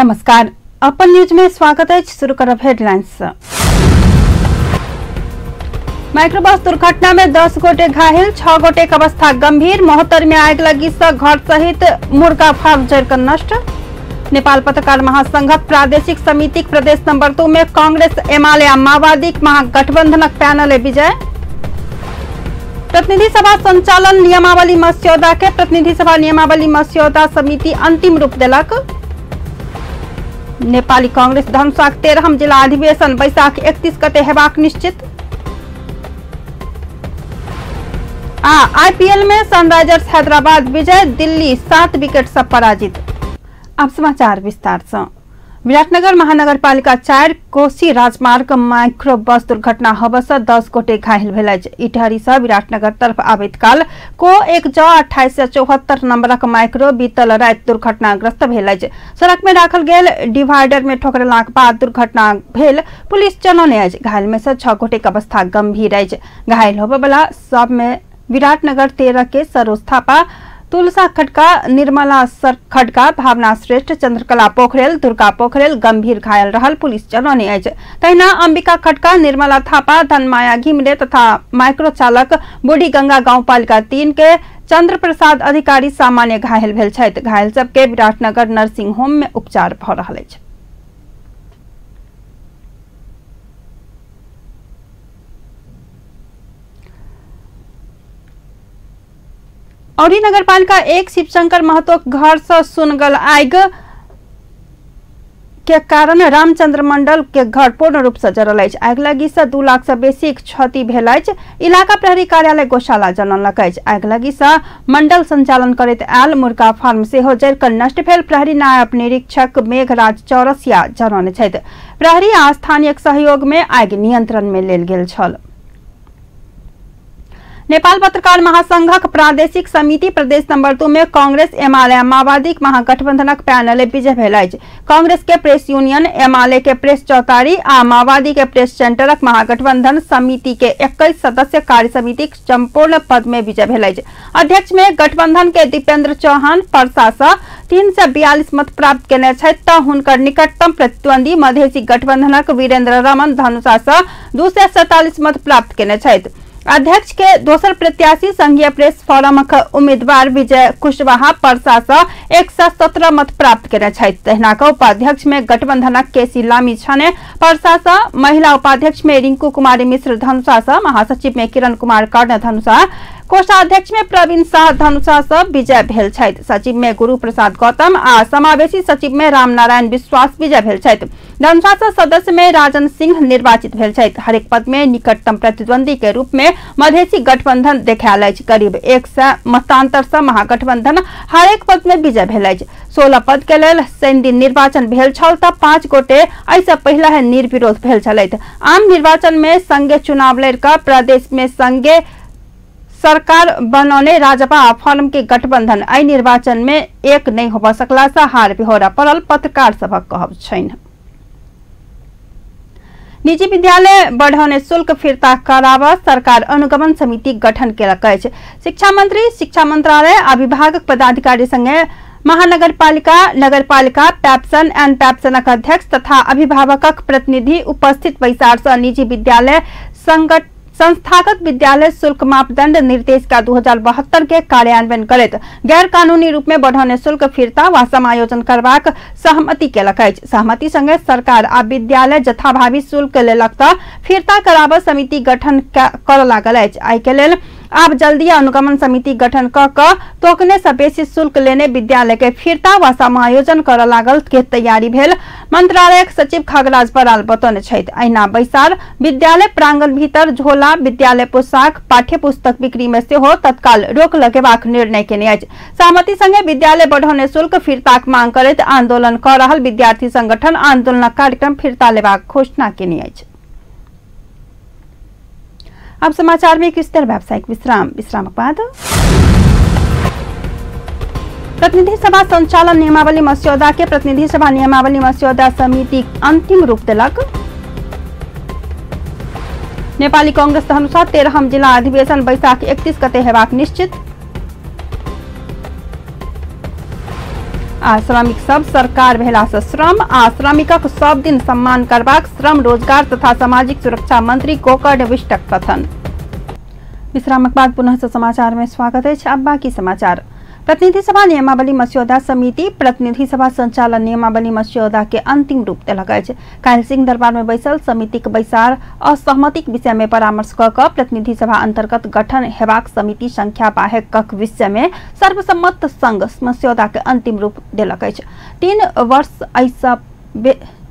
नमस्कार, अपन न्यूज में स्वागत है। शुरू करब हेडलाइंस। माइक्रोबस दुर्घटना में 10 गोटे घायल, 6 गोटे के अवस्था गंभीर। महोत्तर में आग लगी से घर सहित मुर्गा फार्म जरकर नष्ट। नेपाल पत्रकार महासंघक प्रादेशिक समिति प्रदेश नंबर 2 में कांग्रेस, एमाले आ माओवादी महागठबंधनक पैनल विजय। प्रतिनिधि सभा संचालन नियमावली मस्यौदा के प्रतिनिधि सभा नियमावली मस्यौदा समिति अंतिम रूप देलक। नेपाली कांग्रेस धनुषाक 13 जिला अधिवेशन बैसाख 31 गते हेबाक निश्चित। आ आईपीएल में सनराइजर्स हैदराबाद विजय, दिल्ली 7 विकेट से पराजित। अब समाचार विस्तार से। विराटनगर महानगरपालिका 4 कोसी राजमार्ग माइक्रो बस दुर्घटना होबय से 10 गोटे घायल भेल अछि। इटहरी से विराटनगर तरफ आबैत काल को 1 ज 2874 नंबरक माइक्रो बीतल राति दुर्घटनाग्रस्त भेल अछि। सड़क में राखल गेल डिवाइडर में ठोकरलाक बाद दुर्घटना भेल पुलिस जनौने अछि। घायल में से 6 गोटे के अवस्था गंभीर अछि। घायल होबय वाला सब में विराटनगर 13 के सरोज थापा, तुलसा खड़का, निर्मला खड़का, भावना श्रेष्ठ, चंद्रकला पोखरेल, दुर्गा पोखरेल गंभीर घायल रहल पुलिस जनौने अछि। तहिना अंबिका खड़का, निर्मला थापा, धनमाया घिमिरे तथा माइक्रो चालक बूढ़ी गंगा गाउँपालिका 3 के चंद्र प्रसाद अधिकारी सामान्य घायल भेल छथि। घायल सबके विराटनगर नर्सिंग होम में उपचार भ रहल अछि। औरी नगरपालिका 1 शिवशंकर महतो घर से सुनगल आग के कारण रामचंद्र मंडल के घर पूर्ण रूप से जरल अछि। आग लगी से 2 लाख से बेसी क्षति भेल अछि। इलाका प्रहरी कार्यालय गौशाला जनौलक अछि। आग लगी से मंडल संचालन करैत आयल मुर्गा फार्म सेहो जरिकऽ नष्ट भेल प्रहरी नायब निरीक्षक मेघराज चौरसिया जनौने छथि। प्रहरी आ स्थानीय सहयोग में आगि नियंत्रण में लेल गेल छल। नेपाल पत्रकार महासंघक प्रादेशिक समिति प्रदेश नंबर 2 में कांग्रेस, एमाले, माओवादी महागठबंधनक पैनल विजय भेल अछि। कांग्रेस के प्रेस यूनियन, एमाले के प्रेस चौतारी आ माओवादी के प्रेस सेंटरक महागठबंधन समिति के 21 सदस्य कार्य समिति संपूर्ण पद में विजय भेल अछि। अध्यक्ष में गठबंधन के दीपेंद्र चौहान परसा से 342 मत प्राप्त केने छथि त हुनकर निकटतम प्रतिद्वंदी मधेसी गठबंधनक वीरेंद्र रमन धनुषा से 247 मत प्राप्त केने छथि। अध्यक्ष के दोसर प्रत्याशी संघीय प्रेस फोरमक उम्मीदवार विजय कुशवाहा परसा से 117 मत प्राप्त केने छथि। तहिना के उपाध्यक्ष में गठबंधनक केसी लामी छाने परसा से, महिला उपाध्यक्ष में रिंकू कुमारी मिश्र धनुषा से, महासचिव में किरण कुमार कर्ण धनुषा, कोषाध्यक्ष में प्रवीण शाह धनुषा से विजय भेल छथि। सचिव में गुरु प्रसाद गौतम आ समावेशी सचिव में रामनारायण विश्वास विजय भेल छथि। धनुषा से सदस्य में राजन सिंह निर्वाचित भेल छथि। हरेक पद में निकटतम प्रतिद्वंदी के रूप में मधेसी गठबंधन देखायल अछि। करीब 100 मतांतर से महागठबंधन हरेक पद में विजय भेल अछि। 16 पद के लेल शनि दिन निर्वाचन भेल छल त 5 गोटे एहिसँ पहिले निर्विरोध भेल छलथि। आम निर्वाचन में संगे चुनाव लड़िकऽ प्रदेश में संगे सरकार बनौने राजपा आ फोरम के गठबंधन एहि निर्वाचन में एक नहीं होबऽ सकला से हार बिहोरा पड़ल पत्रकार सभक कहब छनि। निजी विद्यालय बढ़ौने शुल्क फिर्ता कराबऽ सरकार अनुगमन समिति गठन केलक अछि। शिक्षा मंत्री, शिक्षा मंत्रालय आ विभागक पदाधिकारी संगे महानगरपालिका, नगरपालिका, पैप्सन एंड पैप्सनक अध्यक्ष तथा अभिभावकक प्रतिनिधि उपस्थित बैसार से निजी विद्यालय संस्थागत विद्यालय शुल्क मापदंड निर्देशिका 2072 के कार्यान्वयन करैत गैर कानूनी रूप में बढ़ौने शुल्क फिर्ता वा समायोजन करबाक सहमति केलक अछि। सहमति संगे सरकार आ विद्यालय जथाभावी शुल्क लेलक त फिर्ता कराबऽ समिति गठन करऽ लागल अछि। एहि के लेल आब जल्दी अनुगमन समिति गठन क कऽ तोकने से बेसी शुल्क लेने विद्यालय के फिर्ता वा समायोजन करऽ लागल के तैयारी भेल मंत्रालयक सचिव खगराज बराल बतौने छथि। अहिना बैसार विद्यालय प्रांगण भीतर झोला, विद्यालय पोशाक, पाठ्य पुस्तक बिक्री में सेहो तत्काल रोक लगेबाक निर्णय केने अछि। सहमति संगे विद्यालय बढ़ौने शुल्क फिर्ताक मांग करैत आंदोलन कऽ रहल विद्यार्थी संगठन आंदोलनक कार्यक्रम फिर्ता लेबाक घोषणा केने अछि। अब समाचार में किस तरह व्यावसायिक विश्राम, विश्राम के बाद प्रतिनिधि सभा संचालन नियमावली मस्यौदा के प्रतिनिधि सभा नियमावली मस्यौदा समिति अंतिम रूप देलक। नेपाली कांग्रेस धनुषा 13 जिला अधिवेशन बैसाख 31 गते हेबाक निश्चित। आ श्रमिक सब सरकार भेला से श्रम आ श्रमिकक सब दिन सम्मान करबाक श्रम रोजगार तथा सामाजिक सुरक्षा मंत्री गोकर्ण विष्टक कथन। विश्रामक बाद पुनः समाचार में स्वागत है। अब बाकी समाचार। प्रतिनिधि सभा नियमावली मस्यौदा समिति प्रतिनिधि सभा संचालन नियमावली मस्यौदा के अंतिम रूप देलक अछि। काल्हि सिंह दरबार में बैसल समितिक बैसार असहमतिक विषय में परामर्श क क प्रतिनिधि सभा अंतर्गत गठन हेबाक समिति संख्या बाहेकक विषय में सर्वसम्मत संग मस्यौदा के अंतिम रूप देलक अछि।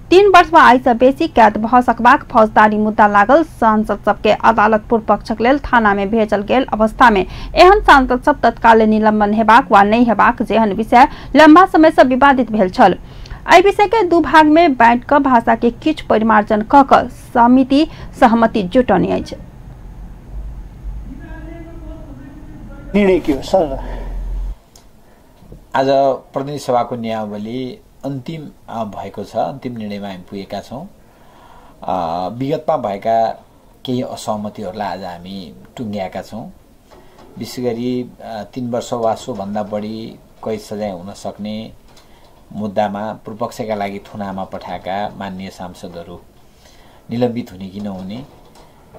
3 वर्ष वा एहिसँ बेसी कैद भऽ सकबाक फौजदारी मुद्दा लागल सांसद सबके अदालत पूर्व पक्षक लेल थाना में भेजल गेल अवस्था में एहन सांसद सब तत्काल निलंबन हेबाक वा नहि हेबाक जेहन विषय लंबा समय से विवादित भेल छल। एहि विषय के दू भाग में बांटि कऽ भाषा के किछु परिमार्जन कऽ कऽ समिति सहमति जुटौने अछि। निर्णय के हो सर? आज प्रतिनिधि सभाको नियमावली अन्तिम भएको छ। अन्तिम निर्णयमा हामी पुगेका छौँ। विगतमा भएका केही असहमतिहरूलाई आज हामी टुङ्ग्याएका छौँ। विशेष गरी 3 वर्ष वा सोभन्दा बढी कैद सजाय हुन सक्ने मुद्दामा पूर्वपक्षका लागि थुनामा पठाएका माननीय सांसदहरू निलम्बित हुने कि नहुने,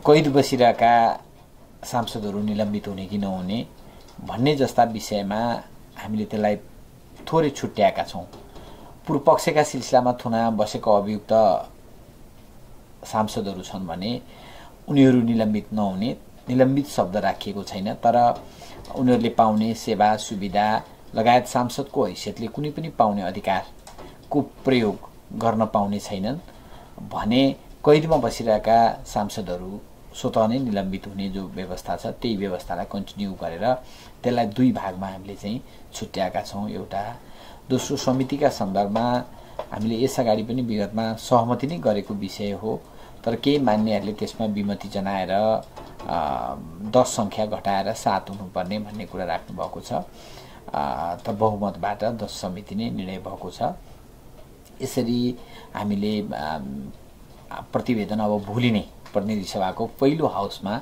कैद बसिरहेका सांसदहरू निलम्बित हुने कि नहुने भन्ने जस्ता विषयमा हामीले त्यसलाई थोरै छुट्याएका छौँ। पूर्वपक्षका सिलसिलामा थुना बसेको अभियुक्त सांसदहरू छन् भने उनीहरू निलम्बित नहुने, निलम्बित शब्द राखिएको छैन, तर उनीहरूले पाउने सेवा सुविधा लगायत सांसदको हैसियतले कुनै पनि पाउने अधिकारको प्रयोग गर्न पाउने छैनन् भने कैदमा बसिरहेका सांसदहरू स्वतः नै निलम्बित हुने जो व्यवस्था छ त्यही व्यवस्थालाई कन्टिन्यू गरेर त्यसलाई दुई भागमा हामीले चाहिँ छुट्याएका छौँ। एउटा दोस्रो समितिका सन्दर्भमा हामीले यसअगाडि पनि विगतमा सहमति नै गरेको विषय हो, तर केही मान्यहरूले त्यसमा विमति जनाएर 10 सङ्ख्या घटाएर 7 हुनुपर्ने भन्ने कुरा राख्नुभएको छ। त बहुमतबाट 10 समिति नै निर्णय भएको छ। यसरी हामीले प्रतिवेदन अब भोलि नै प्रतिनिधि सभाको पहिलो हाउसमा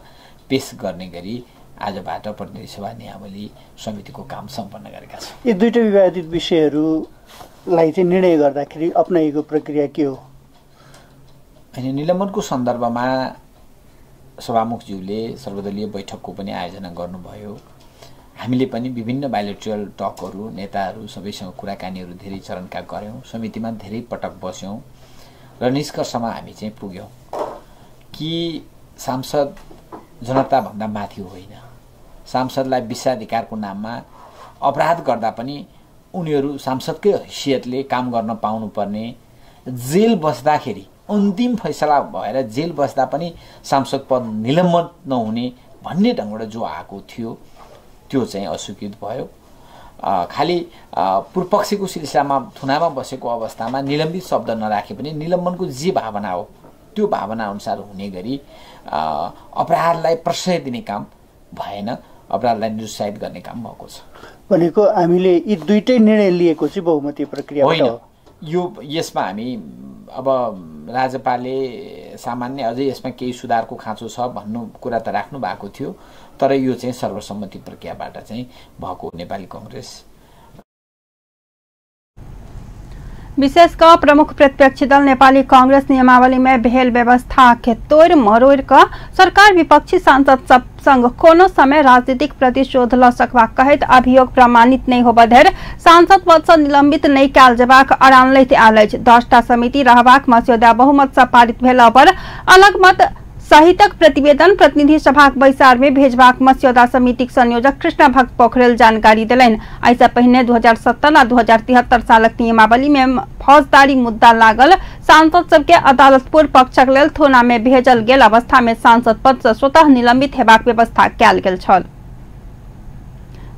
पेश गर्ने गरी आजबाट प्रतिनिधि सभा नियमावली समितिको काम सम्पन्न गरेका छौँ। यी दुईटै विवादित विषयहरूलाई चाहिँ निर्णय गर्दाखेरि अप्नाइएको प्रक्रिया के हो? अनि निलम्बनको सन्दर्भमा सभामुखज्यूले सर्वदलीय बैठकको पनि आयोजना गर्नुभयो। हामीले पनि विभिन्न बाइलेटरल टकहरू, नेताहरू सबैसँग कुराकानीहरू धेरै चरणका गऱ्यौँ, समितिमा धेरै पटक बस्यौँ र निष्कर्षमा हामी चाहिँ पुग्यौँ कि सांसद जनताभन्दा माथि होइन। सांसदलाई विशेषाधिकारको नाममा अपराध गर्दा पनि उनीहरू सांसदकै हैसियतले काम गर्न पाउनुपर्ने, जेल बस्दाखेरि अन्तिम फैसला भएर जेल बस्दा पनि सांसद पद निलम्बन नहुने भन्ने ढङ्गबाट जो आएको थियो त्यो चाहिँ अस्वीकृत भयो। खालि पूर्वपक्षको सिलसिलामा थुनामा बसेको अवस्थामा निलम्बित शब्द नराखे पनि निलम्बनको जे भावना हो त्यो भावना अनुसार हुने गरी अपराधलाई प्रश्रय दिने काम भएन, अपराधलाई निरुत्साहित गर्ने काम भएको छ। भनेको हामीले यी दुईटै निर्णय लिएको चाहिँ बहुमतीय प्रक्रिया होइन। यो यसमा हामी अब राजपाले सामान्य अझै यसमा केही सुधारको खाँचो छ भन्नु कुरा त राख्नु भएको थियो, तर यो चाहिँ सर्वसम्मति प्रक्रियाबाट चाहिँ भएको नेपाली कांग्रेस। विशेष क प्रमुख प्रतिपक्षी दल नेपाली कांग्रेस नियमावली में भेल व्यवस्था के तोड़ मरोड़ क सरकार विपक्षी सांसद सब संग कोनो समय राजनीतिक प्रतिशोध ल सकबाक कहैत अभियोग प्रमाणित नहीं होबय धरि सांसद पद से निलंबित नहीं कयल जेबाक अड़ान लैत आयल अछि। 10टा समिति रहबाक मस्यौदा बहुमत से पारित भेला पर अलग मत सहितक प्रतिवेदन प्रतिनिधि सभाक बैसार में भेजबाक मस्यौदा समितिक संयोजक कृष्ण भक्त पोखरेल जानकारी देलनि। एहिसँ पहिने 2070 आ 2073 सालक नियमावली में फौजदारी मुद्दा लागल सांसद सबके अदालत पूर्व पक्षक लेल थोना में भेजल गेल अवस्था में सांसद पद से स्वतः निलंबित हेबाक व्यवस्था कयल गेल छल।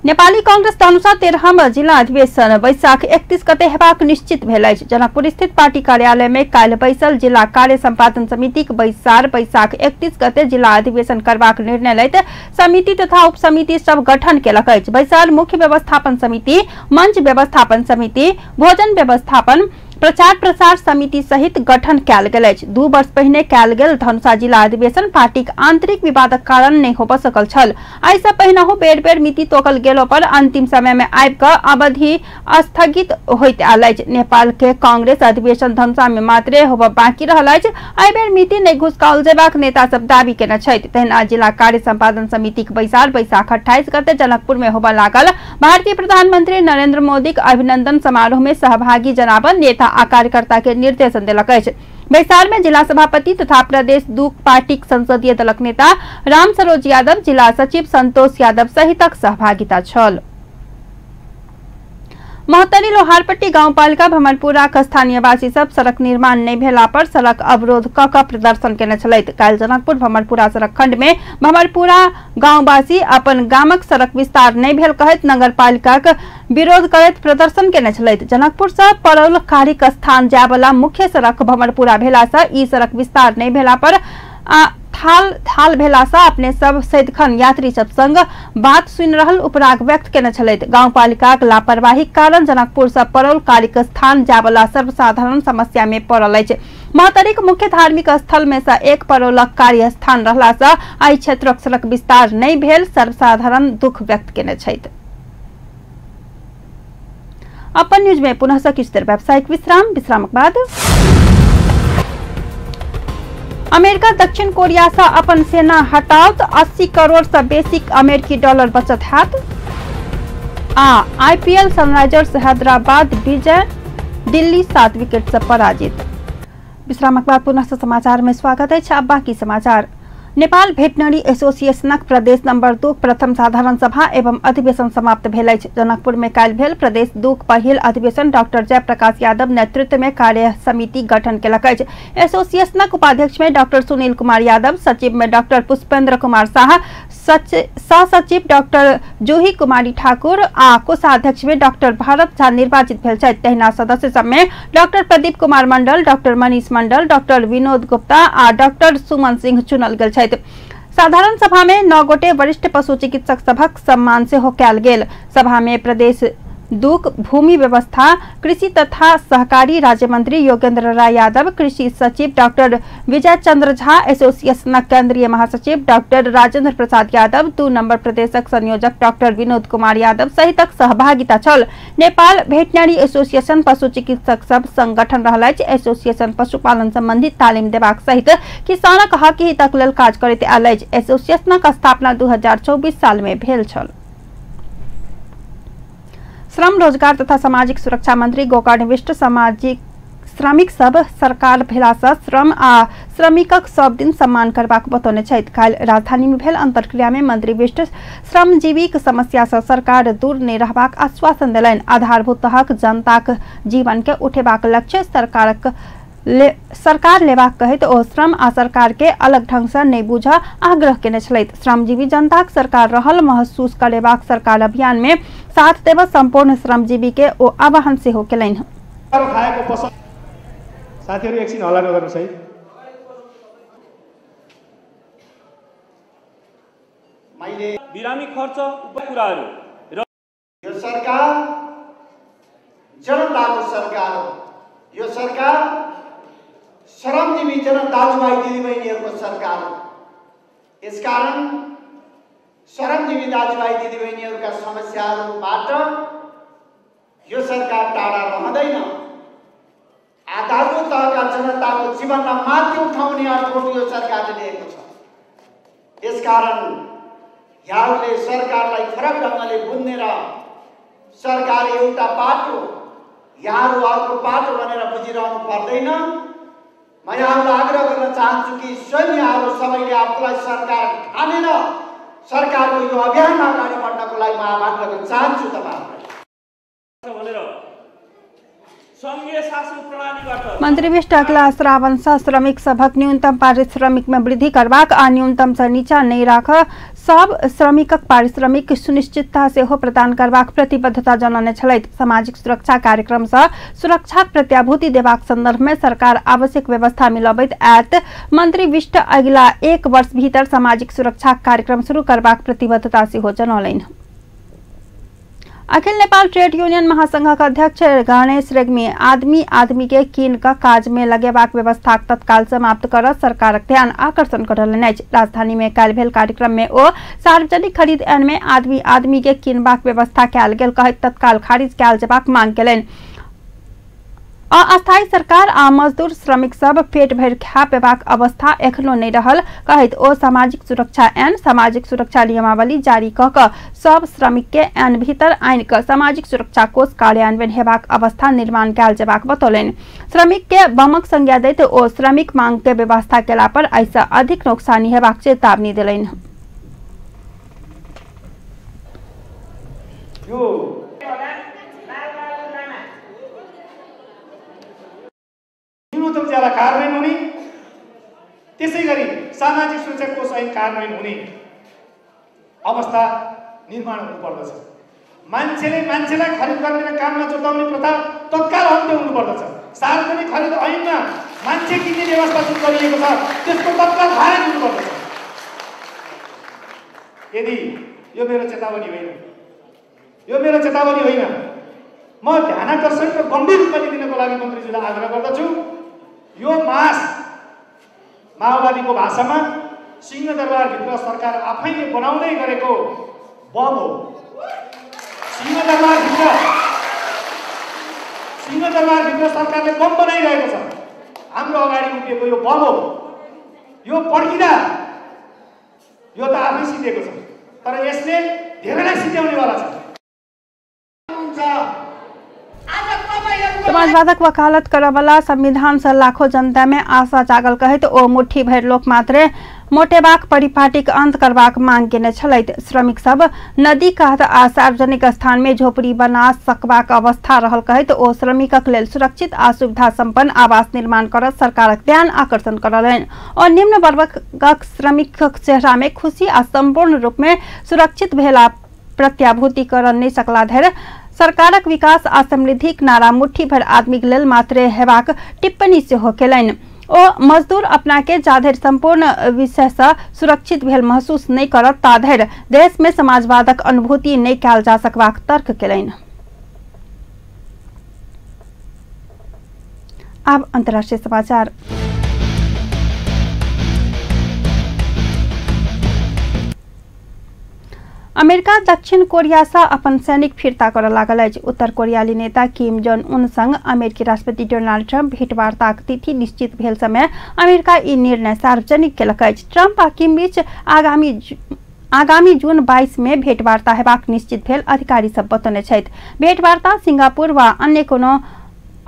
नेपाली कांग्रेस धनुषा 13 जिला अधिवेशन वैशाख 31 गते हेबाक निश्चित भेल अछि। जनकपुर स्थित पार्टी कार्यालय में काल्हि बैसल जिला कार्य सम्पादन समितिक बैसार वैशाख 31 गते जिला अधिवेशन करबाक निर्णय लैत समिति तथा उपसमिति सब गठन केलक अछि। बैसार मुख्य व्यवस्थापन समिति, मंच व्यवस्थापन समिति, भोजन व्यवस्थापन, प्रचार प्रसार समिति सहित गठन कयल गेल अछि। 2 वर्ष पहिने कयल गेल धनुषा जिला अधिवेशन पार्टीक आंतरिक विवादक कारण नहि होबय सकल छल। एहिसँ पहिनहु बेर बेर मिति तोकल गेलो पर अंतिम समय में आबि कऽ अवधि स्थगित होइत आयल अछि। नेपाल के कांग्रेस अधिवेशन धनुषा में मात्रे होबय बाकी रहल अछि। एहि बेर मिति नहि घुसकाओल जेबाक नेता सब दावी केने छथि। तहिना जिला कार्य संपादन समितिक बैसार बैसाख 28 गते जनकपुर में होबय लागल भारतीय प्रधानमंत्री नरेंद्र मोदीक अभिनंदन समारोह में सहभागी जनाब नेता आ कार्यकर्ता के निर्देशन देलक अछि। बैसार में जिला सभापति तथा प्रदेश 2 पार्टीक संसदीय दलक नेता राम सरोज यादव, जिला सचिव संतोष यादव सहितक सहभागिता छल। महोत्तरी लोहारपट्टी गाउँपालिका भमरपुराक स्थानीयवासी सब सड़क निर्माण नहि भेला पर सड़क अवरोध क क प्रदर्शन केने छलथि। काल्हि जनकपुर भमरपुरा सड़क खंड में भमरपुरा गाँववासी अपन गामक सड़क विस्तार नहि भेल कहैत नगरपालिकाक विरोध करैत प्रदर्शन केने छलथि। जनकपुर से परौल कारिक स्थान जायवला मुख्य सड़क भमरपुरा भेला से ई सड़क विस्तार नहि भेला पर थाल थाल भेला से अपने सब सदिखन यात्री सब संग बात सुनि रहल उपराग व्यक्त केने छलथि। गाउँपालिकाक लापरवाही कारण जनकपुर से परौल कारिक स्थान जायवला सर्वसाधारण समस्या में पड़ल अछि। महोत्तरीक मुख्य धार्मिक स्थल में से एक परौलक कार्य स्थान रहला से एहि क्षेत्रक सड़क विस्तार नहि भेल सर्वसाधारण दुख व्यक्त केने छथि। अपन न्यूज में पुनः से किछु देर व्यावसायिक विश्राम, विश्रामक बाद अमेरिका दक्षिण कोरिया से अपन सेना हटाओत 80 करोड़ से बेसी अमेरिकी डॉलर बचत हैत। आ आईपीएल सनराइजर्स हैदराबाद विजय, दिल्ली 7 विकेट से पराजित। विश्रामक बाद पुनः समाचार में स्वागत है। अब बाकी समाचार। नेपाल भेटनरी एसोसिएशनक प्रदेश नंबर 2 प्रथम साधारण सभा एवं अधिवेशन समाप्त भेल अछि। जनकपुर में काल्हि भेल प्रदेश 2 पहिल अधिवेशन डॉक्टर जयप्रकाश यादव नेतृत्व में कार्य समिति गठन केलक अछि। एसोसिएशनक उपाध्यक्ष में डॉक्टर सुनील कुमार यादव, सचिव में डॉक्टर पुष्पेंद्र कुमार शाह, सह सचिव डॉक्टर जूही कुमारी ठाकुर आ कोषाध्यक्ष में डॉक्टर भारत झा निर्वाचित भेल छथि। तहिना सदस्य सब में doctor Pradeep Kumar Mandal, doctor Manish Mandal, doctor Vinod Gupta आ डॉक्टर सुमन सिंह चुनल गेल छथि। साधारण सभा में 9 गोटे वरिष्ठ पशु चिकित्सक सभक सम्मान सेहो कयल गेल। सभा में प्रदेश 2 भूमि व्यवस्था, कृषि तथा सहकारी राज्य मंत्री योगेंद्र राय यादव, कृषि सचिव डॉक्टर विजय चंद्र झा, एसोसिएशनक केंद्रीय महासचिव डॉक्टर राजेंद्र प्रसाद यादव, 2 नंबर प्रदेशक संयोजक डॉक्टर विनोद कुमार यादव सहितक सहभागिता छल। नेपाल भेटनरी एसोसिएशन पशु चिकित्सक सब संगठन रहल अछि। एसोसिएशन पशुपालन संबंधी तालीम देबाक सहित किसानक हक हितक लेल काज करैत आयल अछि। एसोसिएशनक स्थापना 2024 साल में भेल छल। श्रम रोजगार तथा सामाजिक सुरक्षा मंत्री गोकर्ण विष्ट सामाजिक श्रमिक सब सरकार भेला से श्रम आ श्रमिकक सब दिन सम्मान करबाक बतौने छथि। काल्हि राजधानी में भेल अंतर्क्रिया में मंत्री विष्ट श्रमजीवीक समस्या से सरकार दूर नहि रहबाक आश्वासन देलनि। आधारभूत तहक जनताक जीवन के उठेबाक लक्ष्य सरकार लेबाक कहैत ओ श्रम आ सरकार के अलग ढंग से नहि बुझ आग्रह केने छलथि। श्रमजीवी जनताक सरकार रहल महसूस करेबाक सरकार अभियान में साथ देब संपूर्ण श्रमजीवी के ओ आह्वान सेहो केलनि। साथीहरु एकछिन हल्ला नगर्नुस् है। मैले बिरामी खर्च कुराहरू र यो सरकार जनताको सरकार हो। यो सरकार श्रमजीवी जन दाजुभाइ दिदीबहिनीहरूको सरकार हो। यसकारण श्रमजीवी दाजुभाइ दिदीबहिनीहरूका समस्याहरूबाट यो सरकार टाढा रहँदैन। आधारभूत तहका जनताको जीवनमा माथि उठाउने अठोट यो सरकारले लिएको छ। यसकारण यहाँहरूले सरकारलाई फरक ढङ्गले बुझ्ने र सरकार एउटा पाटो, यहाँहरू अर्को पाटो भनेर बुझिरहनु पर्दैन। म यहाँहरूलाई आग्रह गर्न चाहन्छु कि स्वयं यहाँहरू सबैले आफूलाई सरकार ठानेर सरकारको यो अभियानमा अगाडि बढ्नको लागि म आह्वान गर्न चाहन्छु तपाईँहरूलाई। मंत्री विष्ट अगला श्रावण सँ श्रमिक सभक न्यूनतम पारिश्रमिक में वृद्धि करबाक आ न्यूनतम सँ नीचा नहि राख सब श्रमिकक पारिश्रमिक सुनिश्चितता सेहो प्रदान करबाक प्रतिबद्धता जनौने छलथि। सामाजिक सुरक्षा कार्यक्रम सँ सुरक्षाक प्रत्याभूति देबाक संदर्भ में सरकार आवश्यक व्यवस्था मिलबैत आयत। मंत्री विष्ट अगिला 1 वर्ष भीतर सामाजिक सुरक्षा कार्यक्रम शुरू करबाक प्रतिबद्धता सेहो जनौलनि। अखिल नेपाल ट्रेड यूनियन महासंघक अध्यक्ष गणेश रेग्मी आदमी आदमी के कीन क काज में लगेबाक व्यवस्था तत्काल समाप्त कर सरकारक ध्यान आकर्षण करलनि अछि। राजधानी में काल्हि भेल कार्यक्रम में ओ सार्वजनिक खरीद ऐन में आदमी आदमी के किनबाक व्यवस्था कयल गेल कहैत तत्काल खारिज कयल जेबाक मांग केलनि। अस्थायी सरकार आ मजदूर श्रमिक सब पेट भरि खा पेबाक अवस्था एखनो नहि रहल कहैत ओ सामाजिक सुरक्षा ऐन सामाजिक सुरक्षा नियमावली जारी कऽ कऽ सब श्रमिक के ऐन भीतर आनि कऽ सामाजिक सुरक्षा कोष कार्यान्वयन हेबाक अवस्था निर्माण कयल जेबाक बतौलनि। श्रमिक के बमक संज्ञा दैत ओ श्रमिक मांग के व्यवस्था केला पर एहिसँ अधिक नोकसानी हेबाक चेतावनी देलनि। न्यूनतम ज्याला कार्यान्वयन हुने, त्यसै गरी सामाजिक सुरक्षा कोष ऐन कार्यान्वयन हुने अवस्था निर्माण हुनुपर्दछ। मान्छेले मान्छेलाई खरिद गर्ने काममा जोताउने प्रथा तत्काल अन्त्य हुनुपर्दछ। सार्वजनिक खरिद ऐनमा मान्छे किन्ने व्यवस्था जुन गरिएको छ त्यसको तत्काल खारेज हुनुपर्दछ। यदि यो मेरो चेतावनी होइन, यो मेरो चेतावनी होइन, म ध्यानाकर्षण र गम्भीर रूपमा लिदिनको लागि मन्त्रीज्यूलाई आग्रह गर्दछु। यो मास माओवादीको भाषामा सिंहदरबारभित्र सरकार आफैले बनाउँदै गरेको बम हो। सिंहदरबारभित्र सरकारले बम बनाइरहेको छ। हाम्रो अगाडि उभिएको यो बम हो। यो पड्किँदा यो त आफै सिद्धिएको छ, तर यसले धेरैलाई सिद्ध्याउनेवाला छ। समाजवादक वकालत करवला संविधान से लाखों जनता में आशा जागल कहैत ओ मुट्ठी भरि लोक मात्रे मोटेबाक परिपाटीक अंत करबाक मांग केने छलथि। श्रमिक सब नदी कात आ सार्वजनिक स्थान में झोपड़ी बना सकबाक अवस्था रहल कहैत ओ श्रमिकक लेल सुरक्षित आ सुविधा संपन्न आवास निर्माण कर सरकारक ध्यान आकर्षण करलनि। ओ निम्न वर्गक श्रमिकक चेहरा में खुशी आ संपूर्ण रूप में सुरक्षित भेला प्रत्याभूति कर नहि सकला धरि सरकारक विकास आ समृद्धिक नारा मुट्ठी भर आदमीक लेल मात्रे हेबाक टिप्पणी सेहो केलनि। ओ मजदूर अपना के जाधरि संपूर्ण विषय से सुरक्षित भेल महसूस नहि करत ताधरि देश में समाजवादक अनुभूति नहि कयल जा सकबाक तर्क केलनि। आब अंतर्राष्ट्रीय समाचार। अमेरिका दक्षिण कोरिया से अपन सैनिक फिर्ता कर लागल अछि। उत्तर कोरियाली नेता किम जोंग उन संग अमेरिकी राष्ट्रपति डोनाल्ड ट्रंप भेंटवार्ताक तिथि निश्चित भेल समय अमेरिका ई निर्णय सार्वजनिक केलक अछि। ट्रंप आ किम बीच आगामी जून 22 में भेंटवार्ता हेबाक निश्चित भेल अधिकारी सब बतौने छथि। भेंटवार्ता सिंगापुर वा अन्य कोनो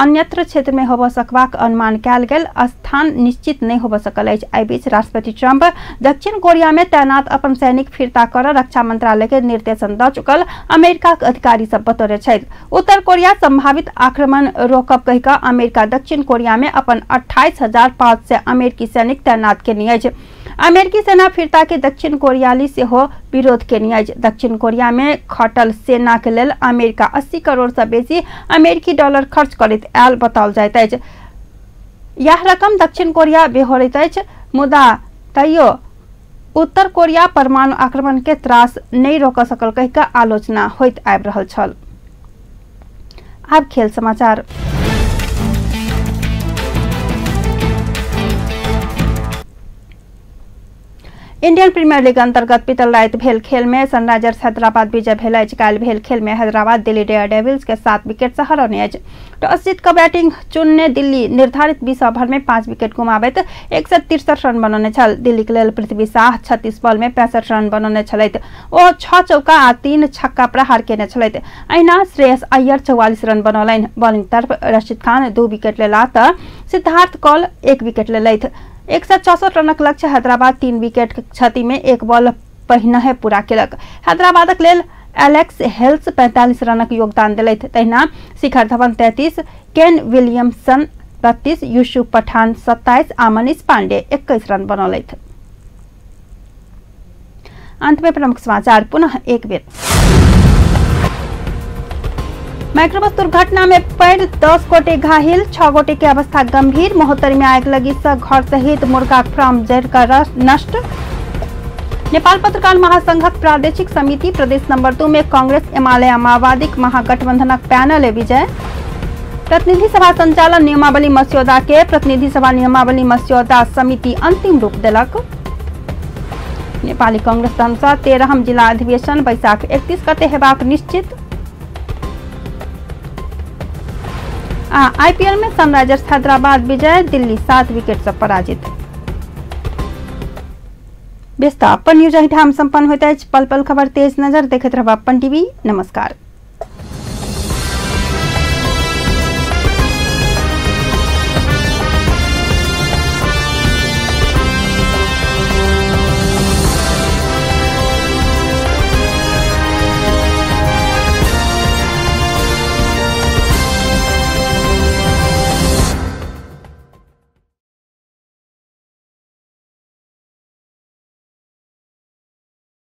अन्यत्र क्षेत्र में होबय सकबाक अनुमान कयल गेल स्थान निश्चित नहि होबय सकल अछि। एहि बीच राष्ट्रपति ट्रंप दक्षिण कोरिया में तैनात अपन सैनिक फिर्ता कर रक्षा मंत्रालय के निर्देशन द चुकल अमेरिकाक अधिकारी सब बतौने छथि। उत्तर कोरिया संभावित आक्रमण रोकब कहि कऽ अमेरिका दक्षिण कोरिया में अपन 28,500 अमेरिकी सैनिक तैनात केने अछि। अमेरिकी सेना फिर्ता के दक्षिण कोरियाली सेहो विरोध केने अछि। दक्षिण कोरिया में खटल सेना के लेल अमेरिका 80 करोड़ से बेसी अमेरिकी डॉलर खर्च करैत आयल बताओल जाइत अछि। यह रकम दक्षिण कोरिया बेहोरैत अछि, मुदा तैयो उत्तर कोरिया परमाणु आक्रमण के त्रास नहि रोक सकल कहि कऽ आलोचना होइत आबि रहल छल। आब खेल समाचार। इंडियन प्रीमियर लीग अंतर्गत बीतल राति भेल खेल में सनराइजर्स हैदराबाद विजय भेल अछि। काल्हि भेल खेल में हैदराबाद दिल्ली डेयरडेविल्स के 7 विकेट से हरौने अछि। टॉस जीत कऽ बैटिंग चुनने दिल्ली निर्धारित 20 ओवर में 5 विकेट गुमाबैत 163 रन बनौने छल। दिल्ली के लेल पृथ्वी शाह 36 बॉल में 65 रन बनौने छलथि। ओ 6 चौका आ 3 छक्का प्रहार केने छलथि। अहिना श्रेयस अय्यर 44 रन बनौलनि। बॉलिंग तरफ रशीद खान 2 विकेट लेला तऽ सिद्धार्थ कौल 1 विकेट लेलथि। 164 रनक लक्ष्य हैदराबाद 3 विकेट क्षति में 1 बॉल पहिनहे पूरा केलक। हैदराबादक लेल एलेक्स हेल्स 45 रनक योगदान देलथि। तहिना शिखर धवन 33, केन विलियमसन 32, यूसुफ पठान 27 आ मनीष पांडे 21 रन बनौलथि। अंत में प्रमुख समाचार पुनः एक बेर। माइक्रोबस दुर्घटना में पड़ 10 गोटे घायल, 6 गोटे के अवस्था गंभीर। महोत्तरी में आग लगी से घर सहित मुर्गा फार्म जर कर नष्ट। नेपाल पत्रकार महासंघक प्रादेशिक समिति प्रदेश नंबर 2 में कांग्रेस एमाले माओवादीक महागठबंधनक पैनल विजय। प्रतिनिधि सभा संचालन नियमावली मस्यौदा के प्रतिनिधि सभा नियमावली मस्यौदा समिति अंतिम रूप देलक। नेपाली कांग्रेस धनुषा 13 जिला अधिवेशन बैसाख 31 गते हेबाक निश्चित। आ आईपीएल में सनराइजर्स हैदराबाद विजय, दिल्ली 7 विकेट से पराजित। व्यस्त अपन न्यूज एहिठाम संपन्न होइत अछि। पल पल खबर तेज नजर देखैत रहब अपन टीवी। नमस्कार।